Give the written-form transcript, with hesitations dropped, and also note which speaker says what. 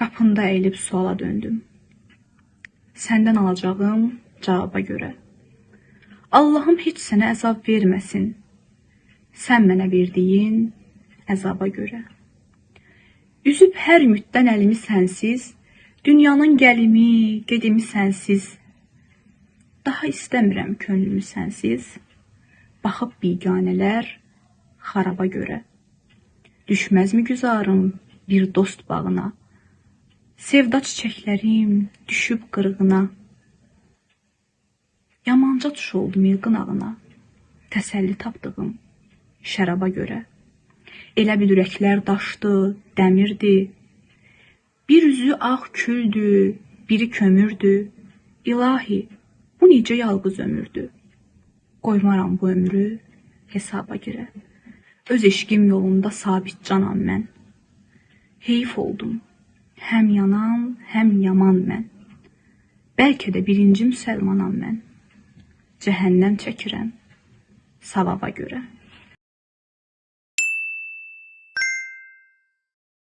Speaker 1: Qapında əyilib suala döndüm. Səndən alacağım cavaba görə. Allahım heç sənə əzab verməsin. Sən mənə verdiyin əzaba görə. Üzüb hər ümiddən əlimi sənsiz, dünyanın gəlimi, gedimi sənsiz. Daha istəmirəm könlümü sənsiz. Baxıb biganələr xaraba görə. Düşməzmi güzarım bir dost bağına? Sevda çiçəklərim düşüb qırğına. Yamanca tuş oldum ilqın ağına. Təsəlli tapdığım şəraba görə. Elə bil ürəklər daşdı, dəmirdi. Bir üzü ağ küldü, biri kömürdü. İlahi, bu necə yalqız ömürdü? Qoymaram bu ömrü hesaba girə. Öz eşqim yolunda sabit canam mən. Heyif oldum. Həm yanan, həm yaman mən. Bəlkə də birinci müsəlmanam mən. Cəhənnəm çəkirəm savaba görə.